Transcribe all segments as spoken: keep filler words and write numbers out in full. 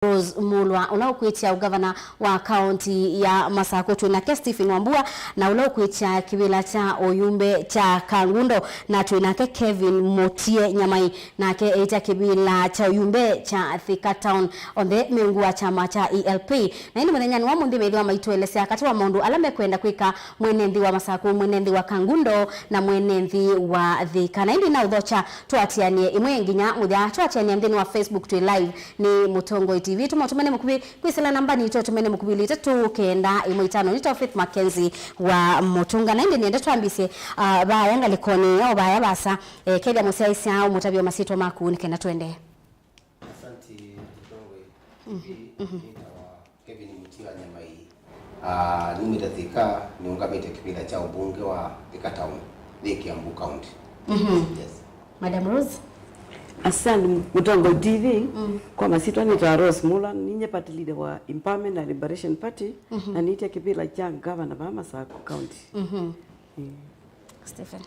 Rose Mulwa, ũla ũkwĩtya ũgavana wa kaunti ya Masakũ. Twĩ nake Stephen Wambua, na ũla ũkwĩtya kĩvĩla kya ũyumbe kya Kangundo, na twĩ nake Kevin Mutie Nyamai, nake eĩtya kĩvĩla kya ũyumbe kya Thika Town, onthe me ungu wa kyama kya E L P. Na ĩndĩ mũthenyanĩ wa ũmũnthĩ, methĩwa maitũelesya katĩ wa maũndũ ala mekwenda kwĩka mwene nthĩ wa Masakũ, mwene nthĩ wa Kangundo, na mwene nthĩ wa Thika. Na ĩndĩ na ũthokya, tũatĩanĩe ĩmwe nginya mũthya, tũatĩanĩa nthĩnĩ wa Facebook twĩ live nĩ Mũtongoi T V. Tũma ũtũmane mũkuvĩ kwĩsĩla namba nitũ, ũtũmane mũkuvĩ ilĩ itatũ kenda ĩmwe itano. Nĩtawa Faith Mackenzie wa Mũtũnga. Na ĩndĩ nĩenda twambĩsye, ah, vaya ngalĩkonĩ, o vaya vasa, eh, kethya mũsyaĩsya ũmũtavya masyĩtwa maku nĩ kenda tũendee. Asante, Mũtongoi T V. Mhm. Nĩtawa Kevin Mutie wa Nyamai. Ah, numĩte Thika, nĩũngamĩte kĩvĩla kya ũmbunge wa Thika Town, yĩ Kiambu County. Mhm. Yes. Madam Rose? Asante, Mũtongoi T V. Mm. Kwa masyĩtwa nĩtawa Rose Mulwa, ninye party leader wa Empowerment and Liberation Party, mhm, na nĩtya kĩvĩla kya ngavana vaa Masakũ County. Mhm. Mm. Stephen.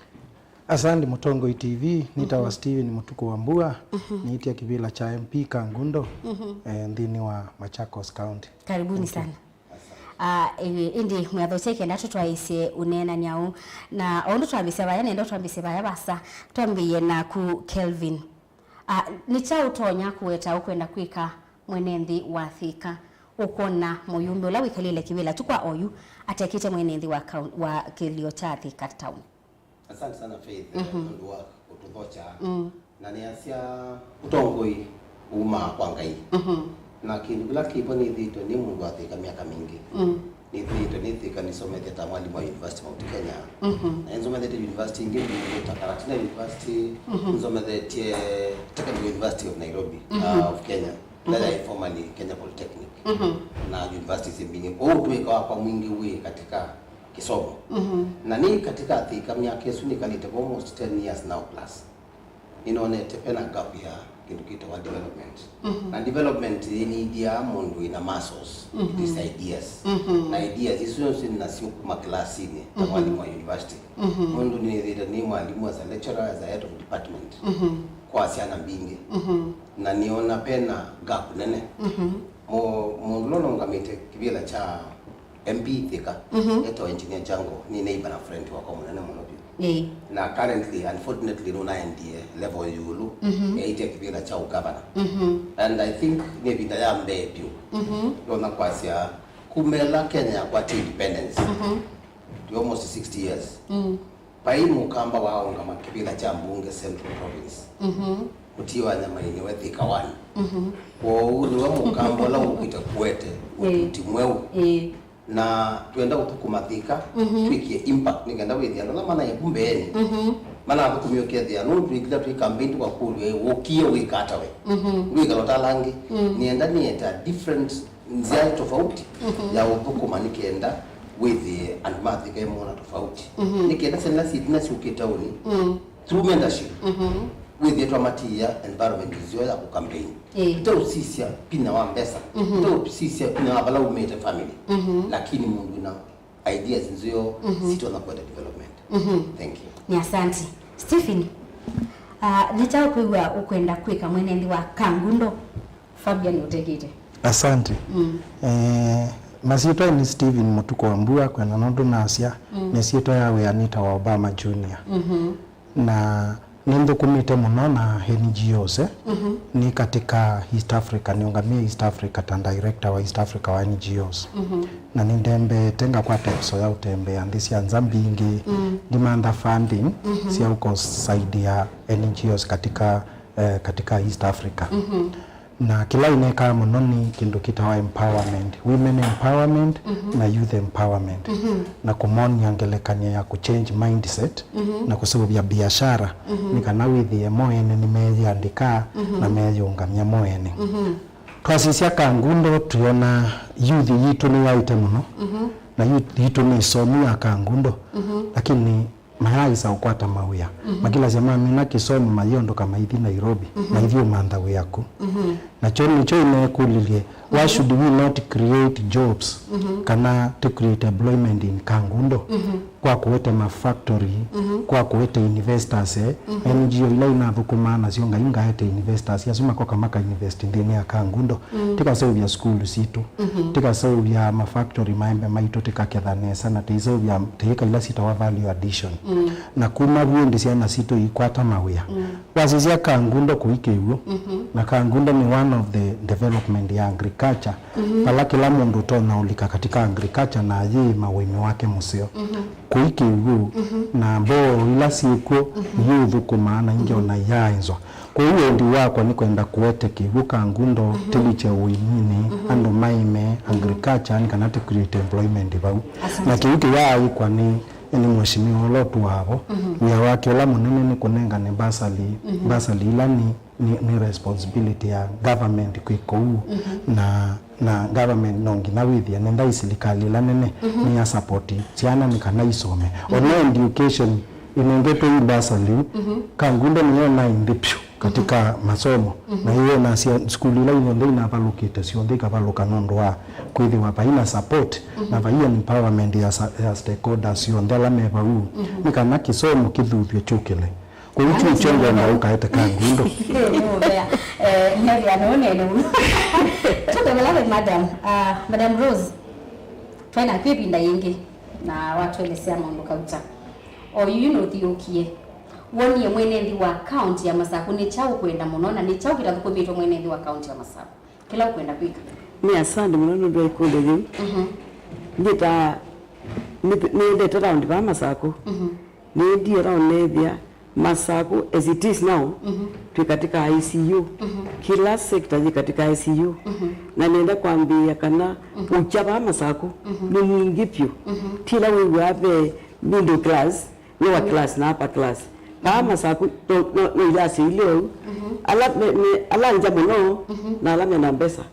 Asante, Mũtongoi T V, nĩtawa, mhm, Stephen Mũtuku Wambua, mhm, nĩtya kĩvĩla kya M P Kangundo, mhm, eh, nthĩnĩ wa Machakos County. Karibuni sana. Ah, eh, ĩndĩ mwĩathokya kenda tũtwaĩsye ũneenany'a ũũ. Na o ũndũ twambĩsya vaya, nenda twambĩsye vaya vasa, twambĩĩe naku Kelvin. Ah, nĩ kyaũ ũtonya kũweta ũkwenda kwĩka mwene nthĩ wa Thika, ũkwona mũyumbe ũla wĩkalĩle kĩvĩla tu kwa oyu atekĩte mwene nthĩ wa kaun-, wa kĩlio kya Thika Town? Asante sana, Faith, eh, mhm, nũndũ wa kũtũthokya. Mm. Na nĩasya ũtongoi umaa kwa Ngai. Mhm. Na kĩndũ kĩla kĩvo, nĩthĩĩtwe nĩ mũndũ wa Thika myaka mingĩ. Mm. Nĩthĩĩtwe nĩ Thika, nĩsomethe ta mwalimu wa University of Mount Kenya. Mhm. Na nĩnsomethetye university ingĩ mbingĩ ta Karatina University, mhm, nĩnsomethetye Technical University of Nairobi, mhm, uh, of Kenya, ĩla, mhm, yaĩ formerly Kenya Polytechnic, mhm, na universities mbingĩ. Kwoou ũtũĩka wakwa mwingĩ wĩ katika kĩsomo. Mhm. Na nĩ katika Thika myaka ĩsu nĩkalĩte for almost ten years now plus. Nĩnonete pena gap ya kĩndũ kĩtawa development. Mhm. Na development yĩnĩthĩa mũndũ wĩna muscles, mhm, these ideas. Mhm. Na ideas isu nĩsyo nasyo kuma kĩlasinĩ, ta, mhm, mwalimu wa university. Mhm. Nũndũ nĩthĩĩtwe nĩ mwalimu as a lecturer, as a head of department, mhm, kwa syana mbingĩ. Mhm. Na nĩona pena gap nene. Mhm. Mũ-, mũndũ ũla ũnũngamĩte kĩvĩla kya M P Thika, mhm, etawa Engineer Jango, nĩ neighbor na friend wakwa mũnene mũno vyũ. Ĩĩ. Na currently, unfortunately, nũnaendie level ĩũlũ, mhm, eĩtye kĩvĩla kya ũgavana. Mhm. And I think nĩ ĩvinda ya mbee vyũ, mhm, yona kwasya kuma ĩla Kenya yakwatie independence, mhm, to almost sixty years. Mm. Vai mũkamba waaũngama kĩvĩla kya mbunge Central Province. Mhm. Mutie wa Nyamai nĩwe Thika one. Mhm. Kwoou nĩwe mũkamba ũla ũkĩte kũete, ĩĩ, ũtuti mweũ. Ĩĩ. Na twenda ũthũkũma Thika, mhm, twĩkie impact nĩ kenda wĩthĩa andũ ala manaĩ vu mbeenĩ, mhm, manathũkũmie ũkethĩa nũndũ twĩkĩla twĩ campaign tũkakũlw'a, "Ĩ, wũkie wĩka ata we?" Mhm. Wĩkala ũtala angĩ. Mm. Nĩenda nĩete a different nzĩa tofauti, mhm, ya ũthũkũma nĩ kenda wĩthĩe andũ ma Thika ĩmona tofauti. Mhm. Nĩ kenda syana ila syĩtina syũkĩte ũnĩ, mm, through mentorship, mhm, wĩthĩe twamatiĩa environment nzeo ya kũcampaign. Ĩĩ. Ĩteũsisya vinya wa mbesa, mhm, ĩteũsisya vinya wa vala umĩte family. Mhm. Lakini mũndũ wĩna ideas nzeo, mhm, sitonya kwenda development. Mhm. Thank you. Nĩ asante. Stephen, ah, nĩ kyaũ kwĩw'a ũkwenda kwĩka mwene nthĩ wa Kangundo? Fabian ũtekĩte. Asante. Mm. Eh, masyĩtwa nĩ Stephen Mũtuku wa Mbua, kwenda nũndũ nasya, mm, nĩ syĩtwa ya wĩa nĩtawa Obama Junior. Mhm. Na nĩnthũkũmĩte mũno na N G Os, eh, mhm, nĩ katika East Africa, nĩũngamĩe East Africa ta director wa East Africa wa N G Os. Mhm. Na nĩndembete ngakwata ĩsoya ũtembea nthĩ sya nza mbingĩ, mm, ndimantha funding, mhm, sya ũkũsaidia N G Os katika, eh, katika East Africa. Mhm. Na kĩla ĩnekaa mũno nĩ kĩndũ kĩtawa empowerment, women empowerment, mhm, na youth empowerment, mhm, na kũmonia ngelekany'o ya kũchange mindset, mhm, na kũseũvya biashara, mhm, nĩ kana wĩthĩe mo ene nĩmeyĩandĩka, mhm, na meyĩũngamya mo ene. Mhm. Twasisya Kangundo, twĩona youth yitũ nĩyaĩte mũno, mhm, na youth yitũ nĩ ĩsomu ya Kangundo, mhm, lakini mayaaĩsa ũkwata mawĩa. Mhm. Makilasya mamina kĩsomo, mayĩondoka maithi Nairobi, mhm, maithi ũmantha wĩa ku. Mhm. Nakyo nĩkyo ĩneekũlilye, Why should we not create jobs kana to create employment in Kangundo? Kwa kũete ma factory, kwa kũete investors, eh, N G O ila inathũkũmaa nasyo Ngai ngaete investors asu makoka maka invest nthĩnĩ ya Kangundo. Tikaseũvya sukulu sitũ, tikaseũvya ma factory maembe maitũ tikaketha nesa, na tĩiseũvya tĩĩka ila sitawa value addition. Na kuma vu ĩndĩ syana sitũ iikwata mawĩa. Wasisya Kangundo kũi kĩw'ũ, na Kangundo nĩ one of the development ya agriculture, vala kĩla mũndũ ũtonya ũlika katika agriculture na ayĩĩma ũĩmi wake mũseo. Kũi kĩw'ũ, na mboo ila syĩkw'o, iũthũkũmaa na ingĩ ona iyaenzwa. Kwoou wendi wakwa nĩ kwenda kũete kĩw'ũ Kangundo, tĩlikye ũĩminĩ, andũ maĩme, agriculture, nĩ kana tĩ create employment vau. Asante. Na kĩu kĩyaaĩkwa nĩ, nĩ mheshimiwa ũla ũtũaa vo. Wĩa wake ũla mũnene nĩ kũnengane bursary, bursary ila nĩ, nĩ, nĩ responsibility ya government kwĩka ũu, na, na government no nginya wĩthĩe nĩ ndai silikalĩ ĩla nene nĩ ya support syana nĩ kana isome. Ona education ĩnengetwe yu bursary, Kangundo nĩyo naĩ nthĩ vyũ katika masomo, na ĩyo nasya sukulu ila ionthe inavalũkĩte syonthe ikavalũka nũndũ wa kwĩthĩwa vaina support na vai empowerment ya, sa- ya stakeholders syonthe ala me vau, nĩ kana kĩsomo kĩthuthw'e kyũkĩle. Kwoou kyu kyo ngwenda ũkaete Kangundo. Nĩ mũvea. Eh, nĩethĩa nũũ nene mũno. Tũkavela ve madam, ah, Madam Rose, twaĩ naku ĩvinda yĩngĩ na watũelesya maũndũ kauta. O yu nũthiũkie. Wonie mwene nthĩ wa kaunti ya Masaku nĩ kyaũ ũkwenda mũno, na nĩ kyaũ kĩtathũkũmĩtwe mwene nthĩ wa kaunti ya Masaku? Kĩla ũkwenda kwĩka. Nĩ asante mũno nũndũ wa ĩkũlyo yĩu. Nĩta nĩ- nĩendete round vaa Masaku. Nĩendie round neethĩa Masaku as it is now, twĩ katika I C U. Kila sector yĩ katika I C U. Na nĩenda kwambĩĩa kana ũkya vaa Masaku nĩ mwingĩ vyũ. Ti ĩla wĩw'aa ve middle class, lower class na upper class. Vaa Masaku no, no, no ilasyo ilĩ ou. Ala me, me, ala ngya mũno na ala mena mbesa.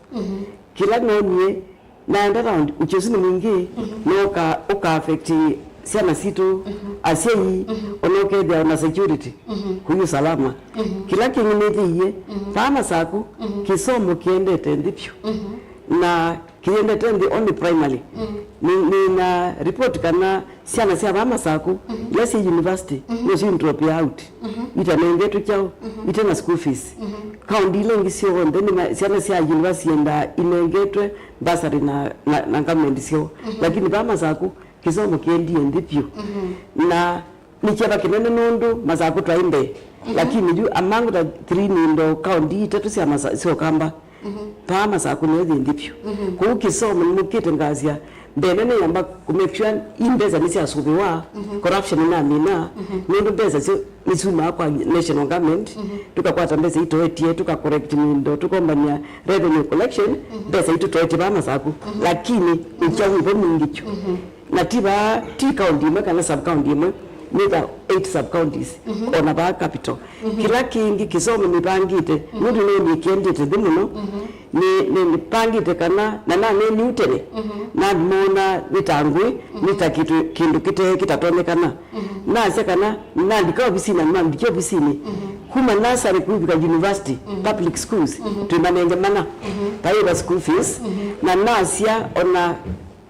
Kĩla noonie, naenda round, ũkya ũsu nĩ mwingĩ, no ũka, ũka affect syana sitũ, asyai, ona ũkethĩa ona security, kũi usalama. Kĩla kĩngĩ nĩthĩie, vaa Masaku, kĩsomo kĩendete nthĩ vyũ. Na kĩendete nthĩ only primary. Nĩ, nĩna report kana syana sya vaa Masaku, ila syĩ university, no syĩ drop out. Itanengetwe kyaũ, itena school fees. Kaunti ila ingĩ syonthe nĩ ma- syana sya university endaa inengetwe bursary na, na, na government syoo. Lakini vaa Masaku, kĩsomo kĩendie nthĩ vyũ. Na nĩ kyeva kĩnene nũndũ Masaku twaĩ mbee. Lakini yu among the three nindo kaunti itatũ sya Masa- sya Ũkamba, vaa Masaku nĩyo yĩ nthĩ vyũ. Kwoou kĩsomo nĩmũkĩte ngasya mbee nene yamba kũ make sure i mbesa nĩsyasũvĩwa, corruption nĩnamina, nũndũ mbesa syo nĩsyumaa kwa national government, tũkakwata mbesa itoetye, tũka correct mindo, tũkombany'a revenue collection, mbesa itũtoetye vaa Masaku, lakini ũkya wĩvo mwingĩ kyu. Na ti vaa, ti county ĩmwe kana sub county ĩmwe, nĩ ta eight sub counties, ona vaa capital. Kĩla kĩngĩ kĩsomo nĩvangĩte, nũndũ nĩndĩ kĩendete nthĩ mũno, nĩ, nĩ, nĩvangĩte kana, na naneni ũtene, na moona nĩ ta ngũĩ, nĩ ta kĩndũ, kĩndũ kĩte, kĩtatonyekana. Nasya kana, nandika ovisinĩ, na nandĩkya ovisinĩ, kuma nursery kũivika university, public schools, twĩmanenge mana, vaĩva school fees, na nasya ona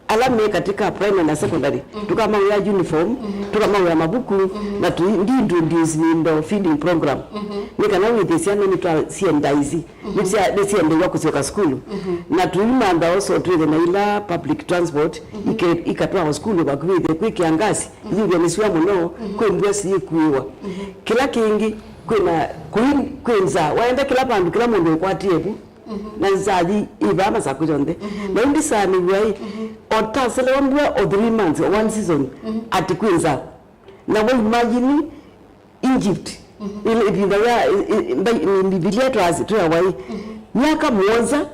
ala me katika primary na secondary, tũkamawĩa uniform, tũkamawĩa mavuku, na tũi- ndi introduce nindo feeding program. Nĩ kana wĩthĩe syana nĩtwasienda ici, nĩsya- nĩsiendeew'a kũsyoka sukulu. Na tũimantha also twĩthe na ila public transport, ike- ikatwawa sukulu vakuvĩ ĩthĩe kwĩ kĩangasi, ithyũvya nĩ sua mũno, kwĩ mbua siyĩkuĩwa. Kĩla kĩngĩ, kwĩna kũi- kwĩ nzaa, waenda kĩla vandũ kĩla mũndũ ũkwatie vu, na nzaa yĩ vaa Masaku yonthe. Na ĩndĩ saa nĩw'ai, o taselewa mbua o three months, o one season, ati kwĩ nzaa. Na wa imagine Egypt, ĩla ĩvinda ya, ĩ- ĩ- mbai- Mbivilia twasi- twĩawa ĩ, myaka mũonza,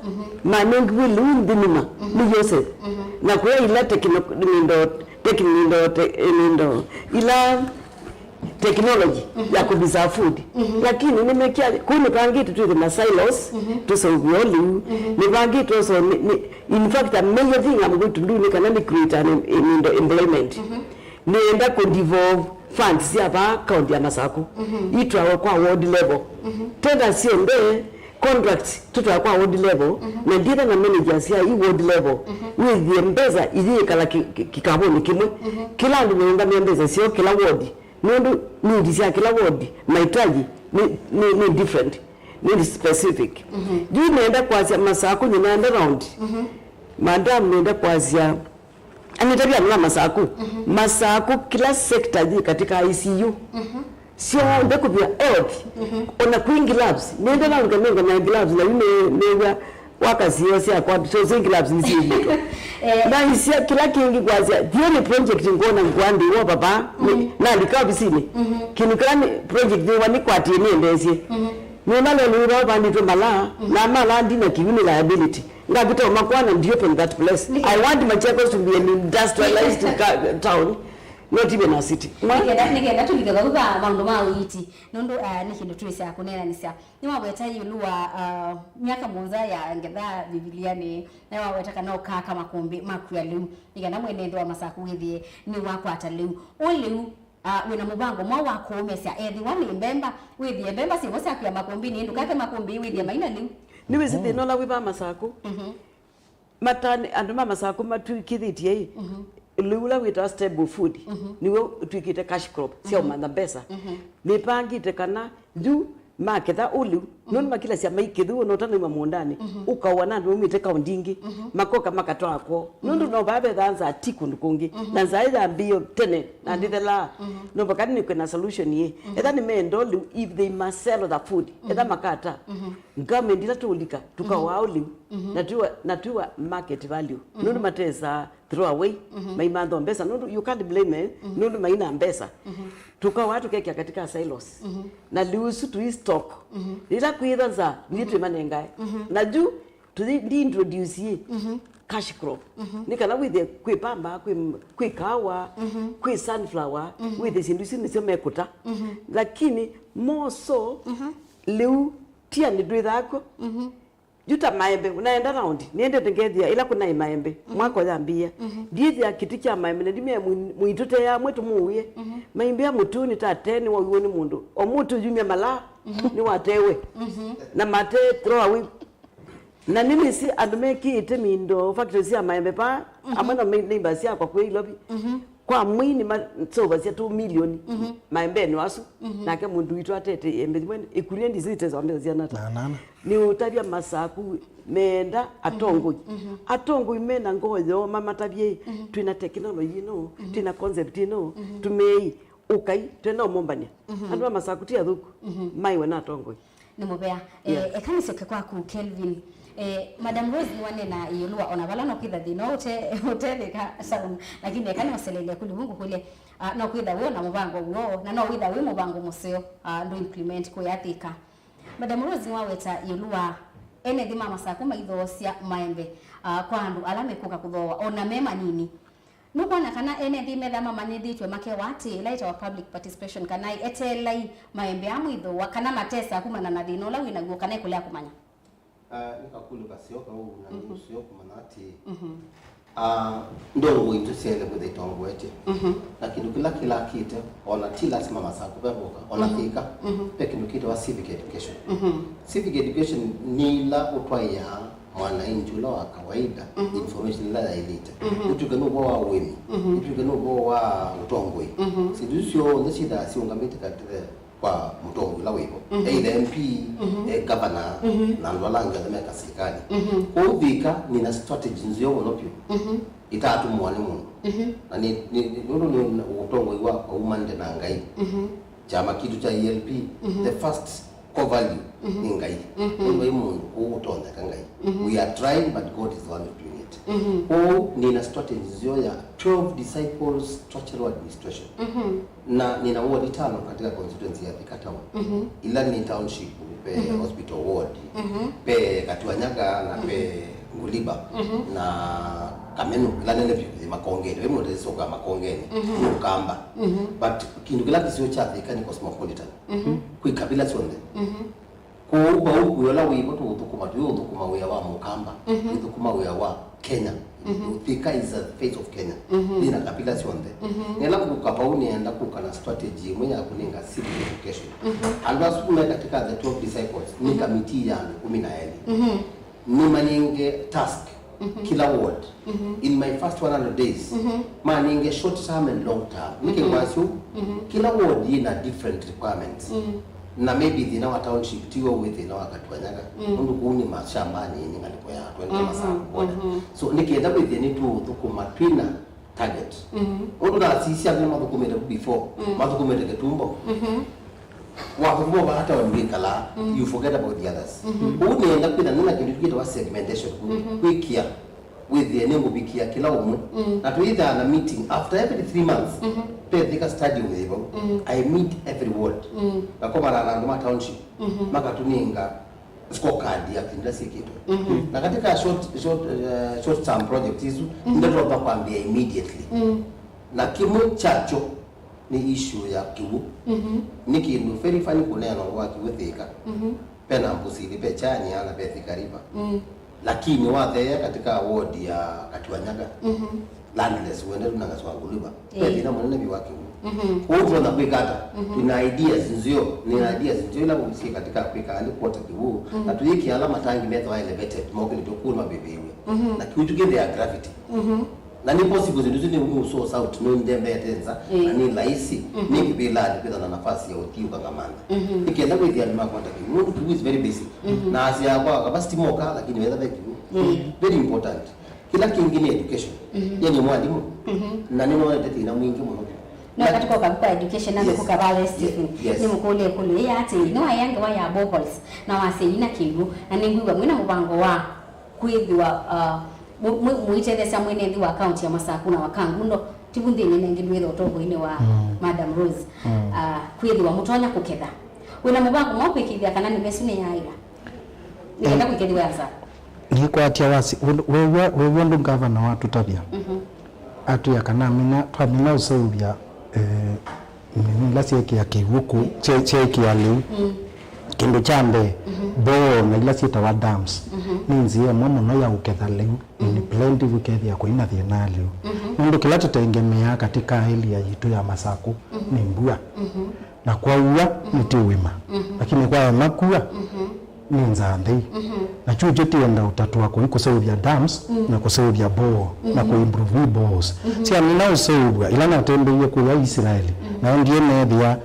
manengiwe lĩu nthĩ nĩma, nĩ Yoseph. Na kũya ila tekino- nindo, tekinindo, te- nindo, ila technology ya kũvisa food. Lakini nĩmekia kũu nĩvangĩte twĩthe na silos, tũseũvyo lĩu. Nĩvangĩte also, nĩ- nĩ- in fact, a major thing I'm going to do nĩ kana nĩ create an em- em- employment. Nĩenda kũ devolve funds sya vaa county ya Masaku itwawe kwa ward level. Tenda syonthe Contracts tũtwaa kwa ward level, na nditha na managers ya i ward level, wĩthie mbesa iyĩkala ki- ki- kĩkavũnĩ kĩmwe. Kĩla andũ meũngamĩa mbesa syoo kĩla ward, nũndũ needs sya kĩla ward, mahitaji nĩ, nĩ, nĩ different, nĩ specific. Yu nenda kwasya Masakũ, nyina enda round. Madam, nenda kwasya, anĩtavya andũ ma Masakũ. Masakũ, kĩla sector yĩ katika I C U. Syonthe kũvia health. Ona kwĩ gloves. Nenda round kanenga na gloves, na yu nĩ- nĩw'a waka sio syakwa, so sĩ gloves nĩ syĩvika. Na isya kĩla kĩngĩ kwasya, the only project ngwona ngwandĩwa vava, nĩ- nalika ovisinĩ. Kĩndũ kĩla nĩ project nĩwa nĩkwatie nĩendeesye. Nĩnalelũĩva vandĩtwe malaa, na malaa ndina kĩw'ũ nĩ liability. Ngakita makwana ndi open that place. I want Machakos to be an industrialized ca- town, not even a city. Mwa- Nĩkenda, nĩkenda tũlike vau va maũndũ ma ũiiti, nũndũ, ah, nĩ kĩndũ twĩsaa kũneenanĩsya. Nĩwaweta ĩũlũ wa, ah, myaka mũonza ya ngetha Vivilianĩ, na nĩwaweta kana ũkaaka makũmbĩ makw'a lĩu, nĩkenda mwene nthĩ wa Masakũ wĩthĩe nĩwakwata lĩu. Ũ lĩu, ah, wĩna mũvango mwaũ wa kũũmesya ethĩwa nĩ mbemba, wĩthĩe mbemba syĩvo syakw'a makũmbĩnĩ, ndũkake makũmbĩ wĩthĩe maina lĩu? Nĩwĩsĩ thĩna ũla wĩ va Masakũ? Matani, andũ ma Masakũ matw'ĩkĩthĩtye ĩ, lĩu ũla wĩtawa stable food, nĩw'o ũtw'ĩkĩte cash crop sya ũmantha mbesa. Nĩpangĩte kana yu maketha ũlĩu, nũndũ makilasya maikĩthĩwa na ũtanauma mũũndanĩ, ũkaũa na andũ maumĩte kaũndi ingĩ, makoka makatwaa kwoo. Nũndũ no vaa vethaa nzaa ti kũndũ kũngĩ, na nzaa yambĩĩe tene na ndĩthelaa. No vakani nĩkwĩ na solution ĩ. Etha nĩmeenda ũlĩu, if they must sell the food, etha makata. Government ila tũũlika, tũkawaa ũlĩu, na twĩwa, na twĩwa market value. Nũndũ matesaa throw away, maimantha mbesa, nũndũ you can't blame, eh, nũndũ maina mbesa. Tũkawaa tũkekĩa katika silos. Na lĩu ũsu tũi stock. Yĩla kwĩtha nza, nĩ twĩmanengae. Na yu, tũthi ndi introduce cash crop. Nĩ kana wĩthĩe kwĩ pamba, kwĩ, kwĩ kawa, kwĩ sunflower, wĩthĩe syĩndũ isu nĩsyo mekũta. Lakini more so, lĩu tia nĩ ndwĩthaa kw'o. Yu ta maembe, naenda round, nĩendete ngethĩa ĩla kũnaĩ maembe, mwaka ũyambĩĩa. Ndiĩthĩa kĩtĩ kya maembe, na ndimea mũi-, mũitũtea amwe tũmũũie. Maimbĩa mũtũnĩ ta tene wauiwe nĩ mũndũ. O mũtũ yumya malaa, nĩwatewe. Na mate throw away. Na nĩnĩsĩ andũ mekĩĩte mindo factory sya maembe paa, amwe na me-, neighbors syakwa kwĩ Ilovi. Kwa mwei nĩmaseũvasya tũ milioni maembenĩ asu. Nake mũndũ witũ atete embe yĩmwe, ĩkunia ndisĩ ĩteswa mbesa syana ata. Na nana. Nĩũtavya Masaku meenda atongoi. Atongoi mena ngoo yoo mamatavye, twĩna technology ĩno, twĩna concept ĩno, tũmei, ũkai, twenda ũmũmbany'a. Andũ ma Masaku ti athũku, maiwe na atongoi. Nĩ mũvea. Eh, yeah. Eka nĩsyoke kwaku, Kelvin. Eh, Madam Rose nĩwanena ĩũlũ wa ona vala no kwĩtha thĩna ũte-, ũtethĩka Sharon, lakini eka nĩũselelye kũlĩ vu ngũkũlye, ah, no kwĩtha wĩ ona mũvango w'o, na no wĩtha wĩ mũvango mũseo, ah, ndũ implement kũyathĩka. Madam Rose nĩwaweta ĩũlũ wa ene nthĩ ma Masaku maithoosya maembe, ah, kwa andũ ala mekũka kũthooa, ona me manini. Nũkwona kana ene nthĩ methaa mamanyĩthĩtw'e makewa atĩ ĩla ĩtawa public participation, kana eteelai maembe aa mwĩthooa, kana matesa kumana na thĩna ũla wĩ naw'o, kana ĩkũlea kũmanya? Ah, nĩ kakũlyo kaseo kaũ na nĩ ũseo kũmanya atĩ, ah, ndongoi itũ syaĩle kwĩtha itongoetye. Na kĩndũ kĩla kĩlakĩte, ona ti lasima Masaku vevũka, ona Thika, ve kĩndũ kĩtawa civic education. Civic education nĩ ĩla ũtwaĩaa mwananchi ũla wa kawaida information ĩla yaĩlĩte. Ũtw'ĩke nĩ ũvoo wa ũĩmi, ũtw'ĩke nĩ ũvoo wa ũtongoi. Syĩndũ isu syonthe syĩthaa siũngamĩte katĩ kwa mũtongoi ũla wĩvo. Either M P, eh, governor, na andũ ala angĩ onthe meka silikalĩ. Kwoou Thika nĩna strategy nzeo mũno vyũ. Ĩtatũmwa nĩ mũndũ. Na nĩ, nĩ, nĩ, nũndũ nĩ ũtongoi wakwa umanĩte na Ngai. Kyama kitũ kya E L P, the first core value nĩ Ngai. Nũndũ vai mũndũ ũũ ũtonyeka Ngai. We are trying, but God is the one who's doing it. Kwoou nĩna strategy nzeo ya twelve disciples structural administration. Na nĩna ward itano katika constituency ya Thika Town. Ila nĩ township, ve hospital ward, ve Katuanyaga, na ve Nguliba, na Kamenu, ila nene vyũ, ve Makongeni, ve mũndũ ĩsoka Makongeni, nĩ Ũkamba. But kĩndũ kĩla kĩsio kya Thika nĩ cosmopolitan. Kwĩ kabila syonthe. Kwoou vau wĩa ũla wĩvo tũũthũkũma, tũyũthũkũma wĩa wa Mũkamba, mhm, tũthũkũma wĩa wa Kenya. Mhm. Thika is the face of Kenya. Mhm. Yĩna kabila syonthe. Mhm. Nĩla kũka vau nĩenda kũka na strategy ĩmwe ya kũnenga civic education. Mhm. Andũ asu me katika the twelve disciples, nĩ, mhm, kamiti ya andũ kũmi na elĩ. Mhm. Nĩmanenge task, mhm, kila ward, mhm, in my first one hundred days, mhm, manenge short term and long term. Nĩkĩ, mhm, ngwasya ũu? Mhm. Kila ward yĩna different requirements. Mm. Na maybe thĩna wa township tiw'o wĩ thĩna wa Katuanyaga. Mm. Nũndũ kũu nĩ mashambani, nĩ ngalĩko ya twende, mhm, Masaku border. Mhm. So nĩkenda kwĩthĩa nĩtũũthũkũma twĩna target. Mhm. Ũndũ nasisya angĩ mathũkũmĩte ku before, mm, mathũkũmĩte Kĩtumbo. Mhm. Wathũkũma vaa town wĩkalaa, mm, you forget about the others. Mhm. Kũu nĩenda kwĩtha nĩna kĩndũ kĩtawa segmentation. Mhm. Kwĩkĩa, wĩthĩe nĩngũvikĩa kĩla ũmwe. Mm. Na twĩthaa na meeting after every three months. Mhm. Pethika stadium yĩ vau. Mm. I meet every ward. Mm. Ngakomana na andũ ma township. Mhm. Makatũnenga scorecard ya kĩndũ kĩla syĩkĩtwe. Mhm. Na katika short, short, eh, short term project isu, mhm, nĩtũtonya kwambĩĩa immediately. Mm. Na kĩmwe kyakyo nĩ issue ya kĩw'ũ. Mhm. Nĩ kĩndũ very funny kũneena ũndũ wa kĩw'ũ Thika. Mhm. Ve na Mbusili, ve Chania, na ve Thika River. Mm. Lakini watheea katika ward ya Katuanyaga, mhm, Landless, wende tu na Gaswangu River. Ve, eh, thĩna mũnene vyũ wa kĩw'ũ. Mhm. Kwoou tũtonya kwĩka ata? Mhm. Twĩna ideas nzeo, nĩ, mhm, ideas nzeo ila syĩ katika kwĩka nĩ kwota kĩw'ũ, mhm, na tũyĩkĩa ala matangi methĩwa elevated, mokĩlĩtwe kũũ mavĩvĩĩw'e. Mhm. Na kĩw'ũ kĩu kĩthĩaa gravity. Mhm. Na nĩ possible syĩndũ isu nĩ, nĩ ũsource out, nĩ ndembete nza, eh, na nĩ laisi, mhm, nĩ kĩvĩlanĩ kwĩthwa na nafasi ya ũthiĩ ũkangamantha. Mhm. Nĩ kenda kwĩthĩa andũ makwata kĩw'ũ, nũndũ kĩw'ũ is very basic. Mhm. Na asya kwa capacity moka, lakini wetha ve kĩw'ũ. Mm. Very important. Kĩla kĩngĩ nĩ education. Mhm. Yeye nĩ mwalimũ. Mhm. Na nĩnonete thĩna mwingĩ mũno. No, na katika ũkavi kwa education, na, yes, nĩkũkavale Stephen. Ye-, yes. Nĩmũkũlye ĩkũlyo ĩĩ atĩ, nĩwaĩa ngewa ya boreholes, na wasya ina kĩw'ũ, na nĩngwĩw'a mwĩna mũvango wa kwĩthĩwa, uh, mũ-, mũ-, mũitetheesya mwene nthĩ wa kaunti ya Masaku na wa Kangundo, tivu nthĩnĩ nengĩ ndwĩtha ũtongoinĩ wa, mm, Madam Rose, mm, uh, kwĩthĩwa mũtonya kũketha. Wĩna mũvango mwa kwĩkĩĩthya kana nĩva ĩsu nĩyaaĩla? Nĩkenda, eh, kwĩkethĩwa nza. Nĩkwatya wasi, wĩw'a, wĩw'a ũndũ ngavana watũtavya. Mhm. Atwĩa kana amina, twamina ũseũvya, eh, nini ila syeekĩa kĩw'ũ kũ, kye-, kyeekĩa lĩu. Mm. Kĩndũ kya mbee, mhm, mboo na ila syĩtawa dams, mhm, nĩ nzĩa ĩmwe mũno ya ũketha lĩu, in, mhm, plenty, ũkethĩa kũina thĩna lĩu. Mhm. Nũndũ kĩla tũtengemeaa katika area yitũ ya Masaku, mhm, nĩ mbua. Mhm. Na kwaua, mhm, nĩtĩũĩma. Mhm. Lakini kwaema kua, mhm, nĩ nzaa nthei. Mhm. Na kyũkyo tĩenda ũtatũa kũi kũseũvya dams, mm, na kũseũvya boo, na, mhm, kũimprove boreholes. Mhm. Syamina ũseũvw'a, ila natembeie kũya Israeli, mhm, naendie neethĩa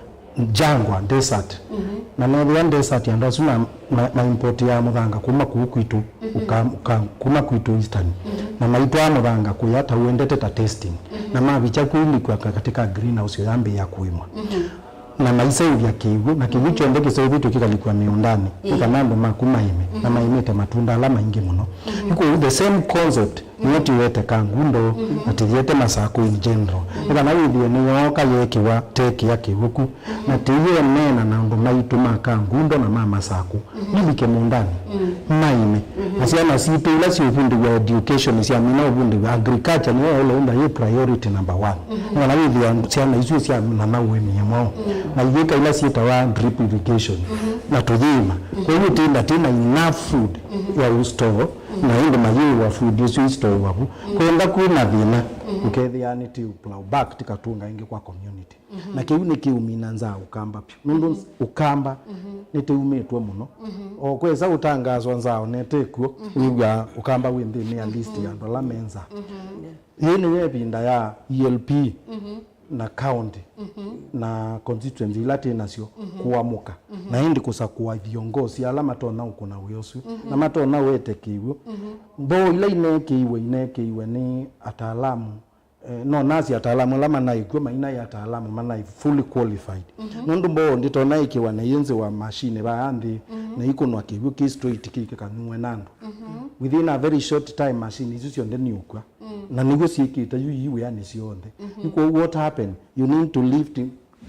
jangwa, desert. Mhm. Na neethĩa desert andũ asu na ma, ma import ya mũthanga kuma kũu kwitũ, mhm, ũka, ũka, kuma kwitũ Eastern. Mhm. Na maitwaa mũthanga kũya ta ũendete ta testing. Mhm. Na mavikya kwĩlikwa ka-, katika greenhouse ũyambĩĩa kũĩmwa. Mhm. Na maiseũvya kĩw'ũ, na kĩw'ũ, mhm, kyonthe kĩseũvĩtw'e kĩkalikwa mĩũndanĩ, ĩĩ, nĩ kana andũ maku maĩme, na, mhm, maĩmĩte matunda ala maingĩ mũno. Mhm. Ĩkũu the same concept, mhm, nĩyo tĩwete Kangundo, mhm, na tĩyete Masaku in general. Mhm. Nĩ kana wĩthĩe nĩyooka yeekĩwa tekĩa kĩw'ũ ku, mhm, na tĩyĩeneena na andũ maitũ ma Kangundo na ma Masaku. Mhm. Nĩlike mũũndanĩ, mm, maĩme. Mhm. Na syana sitũ ila siũvundĩw'a education, syamina ũvundĩw'a agriculture, nĩyo yaĩle ũmba yĩ priority number one. Mhm. Nĩwona wĩthĩa syana isu syamina na ũĩmi mwaũ. Mm. Na iyĩka ila syĩtawa drip irrigation. Mhm. Na tũyĩĩma. Mhm. Kwoou tĩna, tĩna enough food, mhm, ya ũstore, mhm, na ĩndĩ mayĩĩwa food ĩsu istoewa vu. Mhm. Kwenda kwĩna thĩna, mhm, ũkethĩa nĩ tĩ plow back, tĩkatũnga ĩngĩ kwa community. Mhm. Na kĩu nĩkĩũmina nzaa Ũkamba vyũ. Nũndũ, mhm, Ũkamba, mhm, nĩtĩumĩtwe mũno. Mhm. O kwesa ũtangaaswa nzaa onete kw'o, mhm, wĩw'aa Ũkamba wĩ nthĩnĩ ya list, mhm, ya andũ ala me nzaa. Mhm. Yĩĩ nĩyo ĩvinda ya E L P, mhm, na county, mhm, na constituency ila twĩ nasyo, mhm, kũamũka. Mhm. Na ĩndĩ kũsakũa viongozi ala matonya ũkũna wĩa ũsu. Mhm. Na matonya wete kĩw'ũ. Mhm. Mboo ila ineekĩiwe, ineekĩiwe nĩ ataalamu. Eh, no nasi ataalamu ala manaĩ kw'o, mainaĩ ataalamu manaĩ fully qualified. Mhm. Nũndũ mboo ndĩtonya ĩkĩwa na ĩyĩnzĩwa machine vaa nthĩ, mhm, na ikũnwa kĩw'ũ kĩ straight kĩ kĩkanyuwe na andũ. Mhm. Within a very short time, machine isu syonthe niũkw'a. Mm. Na nĩw'o syĩkĩte yu ii wĩanĩ syonthe. Mhm. Yu kwoou what happened? You need to lift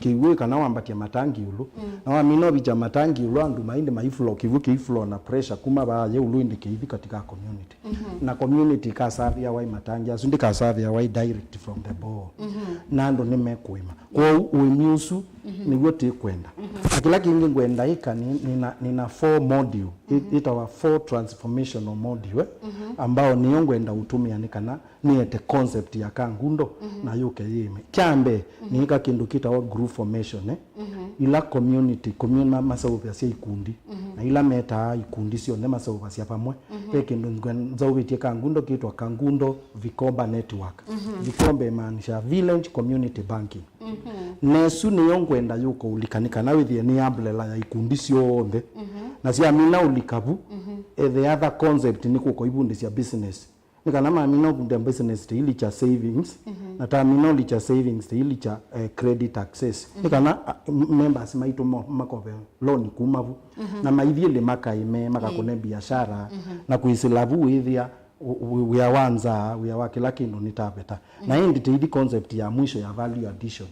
kĩw'ũ kana wambatya matangi ĩũlũ. Mm. Na wamina ũvikya matangi ĩũlũ, andũ maĩ ĩndĩ maiflow, kĩw'ũ kĩiflow na pressure kuma vaa ĩũlũ ĩndĩ kĩithi katika community. Mhm. Na community ĩkasavĩawa ĩ matangi asu, ndĩkasavĩawa ĩ direct from the bore. Mhm. Na andũ nĩmekũĩma. Kwoou ũĩmi ũsu, mhm, nĩw'o tĩkwenda. Mhm. Na Kĩla kĩngĩ ngwenda ĩka nĩ, nĩna, nĩna four module, ĩ-, ĩtawa four transformational module, eh, ambao nĩyo ngwenda ũtũmĩa nĩ kana nĩete concept ya Kangundo na yũke yĩme. Kya mbee, nĩĩka kĩndũ kĩtawa group formation, eh, ila community, community ma-, maseũvasya ikundi, na ila metaa ikundi syonthe maseũvasya vamwe. Ve kĩndũ ngwe-, nzaũvĩtye Kangundo kĩtwa Kangundo Vikomba Network. Vikomba imaanisha Village Community Banking. Na ĩsu nĩyo ngwenda yũka ũlika nĩ kana wĩthĩe nĩ umbrella ya ikundi syonthe. Na syamina ũlika vu, eh, the other concept nĩ kũka ivundĩsya business. Nĩ kana mamina ũvundĩa business tĩilikya savings, na tamina ũlikya savings tĩilikya, eh, credit access. Nĩ kana, ah, m-, members maitũ mo makove loan kuma vu. Na maithiĩ nĩ makaĩme, makakũne biashara, na kwĩsĩla vu wĩthĩa wĩ-, wĩ-, wĩa wa nzaa, wĩa wa kĩla kĩndũ nĩ taveta. Na ĩndĩ tĩithi concept ya mwisho ya value addition.